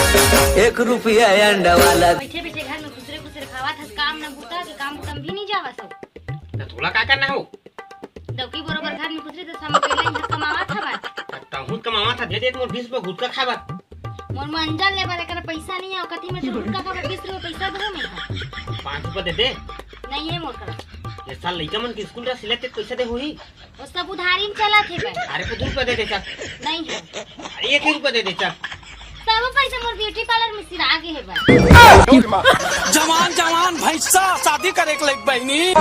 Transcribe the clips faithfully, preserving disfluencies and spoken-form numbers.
एक रुपया अंडा वाला। बैठे बैठे घर में खुसरे खुसरे खावत हस, काम न बूता के काम कम भी नहीं जावा सब। त तोला का करना हो? डौकी बरोबर घर में खुसरे त सब अकेला ही कमावत हवा। तहूँ कमावत था, दे दे मोर बीस रुपया गुटखा खाए बर। मोर मंजन ले बर एकर पैसा नहीं है, कति में से गुटखा खाए बर बीस रुपया पैसा दूँ मैं? पाँच रुपया दे दे। नहीं है मोर करा। ये साल लइका मन के स्कूल ड्रेस सिलत ते पैसा दे होही? वो सब उधारी में चलत हे भाई। अरे, को दू रुपया दे दे चल। नहीं है। अरे, एक ही रुपया दे दे चल। सब पैसा मोर ब्यूटी पार्लर में सिरा गे हे भाई। जवान जवान भैंसा शादी करे के लायक बहिनी।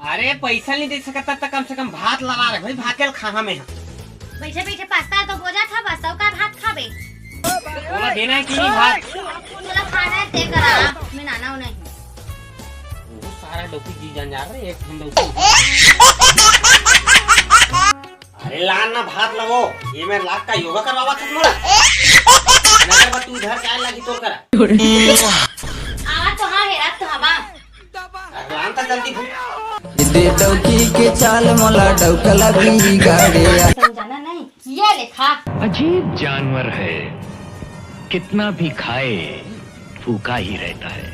अरे, पैसा नहीं दे सकता त कम से कम भात लगा रहे भाई, भात के खाहा में। बैठे बैठे पास्ता तो बोजा था बस, अउ का भात खाबे? तोला देना है कि नहीं भात? तोला खाना है ते करा, मैं नाना हूँ नहीं। वो सारा डौकी जी जान जा रहे, एक ठन डौकी। अरे लान ना भात लगो, ये मैं लाख का योगा करवावा था मोला। नगर बा तू इधर काय लागी तोर करा। आवा तो हाँ हेरा तो हवा। अरे लान था जल्दी भूख। दे डौकी के चाल मोला डौकला भी गाड़े। समझाना नहीं, ये लेखा। अजीब जानवर है, कितना भी खाए, भूखा ही रहता है।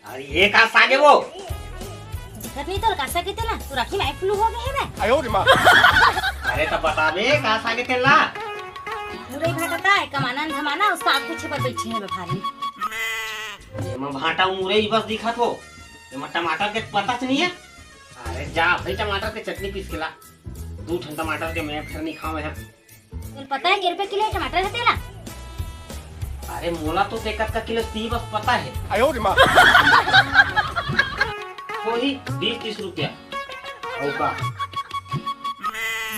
अरे ये का सागे वो? दिखत नहीं तो का सागे तेला? तू राखी में फ्लू हो गए है बे? अरे तो बता बे का सागे तेला? मुरई भाटा का है, कमाना न धमाना, उसका आग पीछे पर बैठे हैं बे भारी। ये में भाटा मुरई बस दिखत हो, ये में टमाटर के पता च नहीं है। अरे जा भाई टमाटर के चटनी पीस के ला, दू ठन टमाटर के मैं फिर नहीं खावे है। तोला पता है के रुपया किलो है टमाटर है तेला? अरे मोला तो ते कतका किलो ती बस पता है। होही बीस तीस रुपया। अउ का?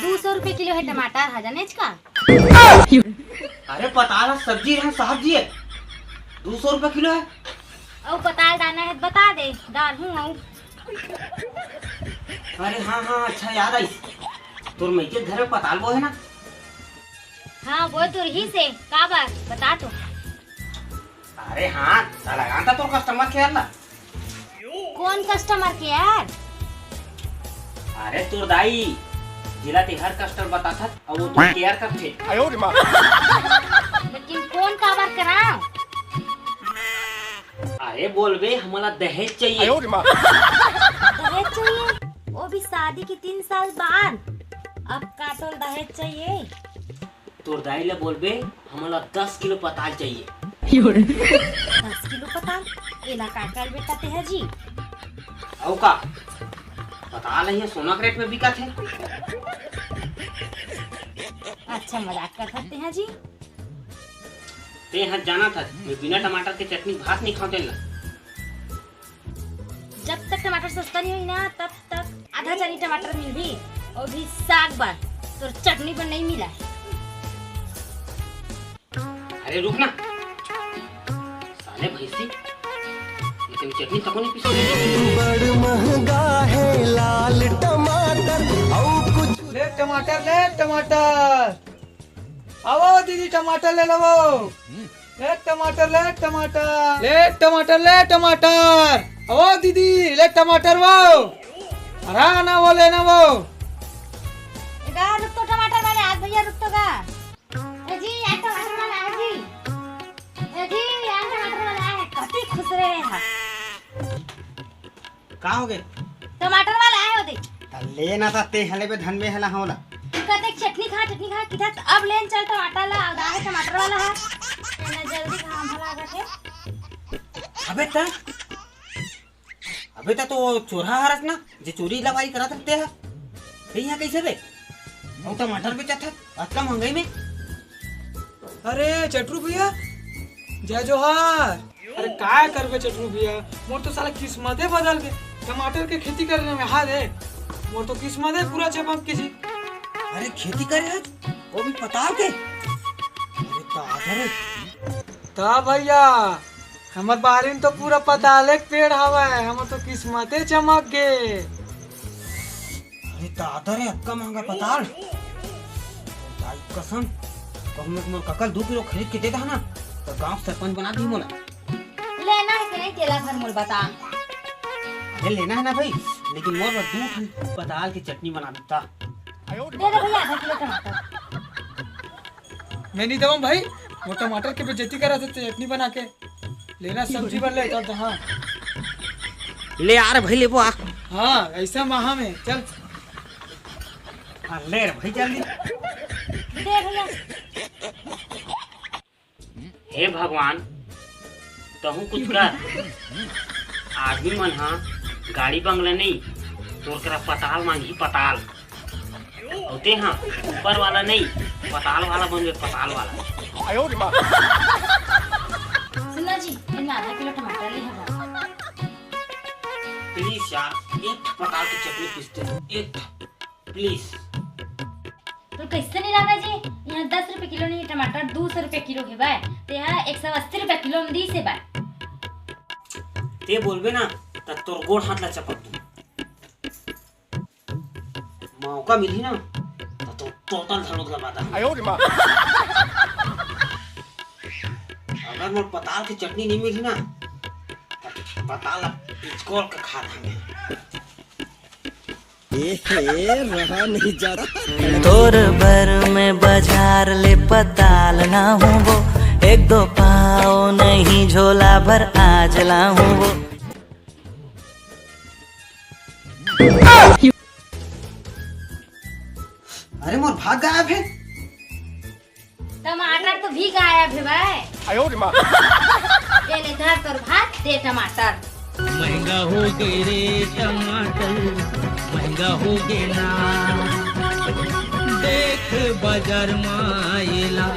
दू सौ रुपया किलो है टमाटर हा, जानेच का? अरे पताल सब्जी है, साग जी है, दू सौ रुपया किलो है। अउ पताल दाना है त बता दे, डाल हूँ अउ। अरे हाँ हाँ, अच्छा याद आई, तोर मइके घर में पताल बोहे ना? हाँ, वो तो रही से, का बात बता तो। अरे हाँ, त लगा था तोर कस्टमर केयर ला। कौन कस्टमर केयर? अरे तोर दाई, जिला ते हर कस्टमर बता था, अब वो तो केयर करथे। लेकिन कौन काबर करा? अरे बोलबे, हमला दहेज चाहिए। दहेज चाहिए? वो भी शादी के तीन साल बाद। अब का तोला दहेज चाहिए? तोर दाई ला बोलबे, हमला दस किलो पताल चाहिए। दस किलो पताल? एला का करबे बेटा तेहा जी? अउ का? पताल है सोना के रेट में बिकत है। अच्छा मजाक करत हस तेहा जी। तेहा जानत हस, मैं बिना टमाटर के चटनी भात नहीं खाऊं तेला। जब तक टमाटर सस्ता नहीं होही ना, तब तक आधा चानी टमाटर मिलही, वो भी साग बर, तोर चटनी बर नहीं मिला। अरे रुक ना, साले भैंसी, ये तेरी चटनी तको नहीं पीसी। बड़ महंगा है लाल टमाटर, अउ कुछ ले टमाटर, ले टमाटर। आवो दीदी, टमाटर ले लेवो। ले टमाटर, ले टमाटर। ले टमाटर, ले टमाटर। आवो दीदी, ले टमाटर वो। हरा ना वो, लेना वो। ए गा, रुक तो टमाटर वाले, आज भैया रुक तो गा। ए जी, यार टमाटर वाला है जी। ए जी, यार टमाटर वाला है। कति खुसरे हे हा। का हो गे? टमाटर वाला आए होते। त लेना त ते हले बे धन में हला होला। कते चटनी खा, चटनी खा, किधर अब लेन चल टमाटर ला, आधा है टमाटर वाला है। ना जल्दी खा, हम हला आगे। अबे त, अबे त तो चोरहा हरस ना, जे चोरी लवारी करत रहते है। बे यहाँ कैसे बे? हम टमाटर बेचत है, अतका महंगाई में। अरे चटरू भैया, जय जोहार। अरे काय करबे चटरू भैया, मोर तो साला किस्मते बदल गे। टमाटर के खेती करने में हाथ है, मोर तो किस्मत है पूरा चमक के जी। अरे खेती करे है, वो भी पताल के। अरे दादा रे। त भैया, हमर बारी में तो पूरा पताले के पेड़ हवय, हमर तो किस्मते चमक गे। अरे दादा रे, अतका महंगा पताल। दाई कसम, कहूँ मैं मोर कका ल दू किलो खरीद के दे दहा ना, त गांव सरपंच बना दी मोला। लेना है कि नहीं, तेला भर मोल बता। अरे लेना है ना भाई, लेकिन मोर बर दू ठन पताल के चटनी बना देता। दे दे भैया आधा किलो टमाटर। मैं नहीं देवं भाई, वो टमाटर के बेइज्जती करा थे चटनी बना के। लेना सब्जी बर ले तो, हाँ। ले आ रे भाई, लेबो आ। हाँ, ऐसा महा में चल। हाँ, ले रे भाई जल्दी। दे भैया। हे भगवान, तहूँ कुछ कर। आदमी मन ह गाड़ी बंगला नहीं, तोर करा पताल मांगही पताल। अउ ते ह ऊपर वाला नहीं, पताल वाला बनबे, पताल वाला। सुन ना जी, एमा आधा किलो टमाटर ले हवा। प्लीज यार, एक ठो पताल के चटनी पीस दे, एक ठो, प्लीज। तो कैसे नहीं लागा जी? यहाँ दस रुपए किलो नहीं, टमाटर दो सौ रुपए किलो हे बाय, तो यहाँ एक सौ अस्सी रुपए किलो में दीस हे बाय। ते बोलबे ना, त तोर गोड़ हाथ ला चपक दूं। मौका मिलही ना, त तो टोटल धरोत का बात। अगर मोर पताल के चटनी नहीं मिलही ना, त पताल ला पिचकोर के खा धांगे। ए हे, रहा नहीं जाता। तोर बर मैं बाजार ले पताल लाहूं वो, एक दो पाव नहीं झोला भर आज लाहूं वो। अरे मोर भात गायब हे। टमाटर तो भी गायब हे भाई। आयो रे माँ। ये ले धर तोर भात, दे टमाटर। महंगा हो गे रे टमाटर, महंगा हो गे ना। देख बाजार मा एला,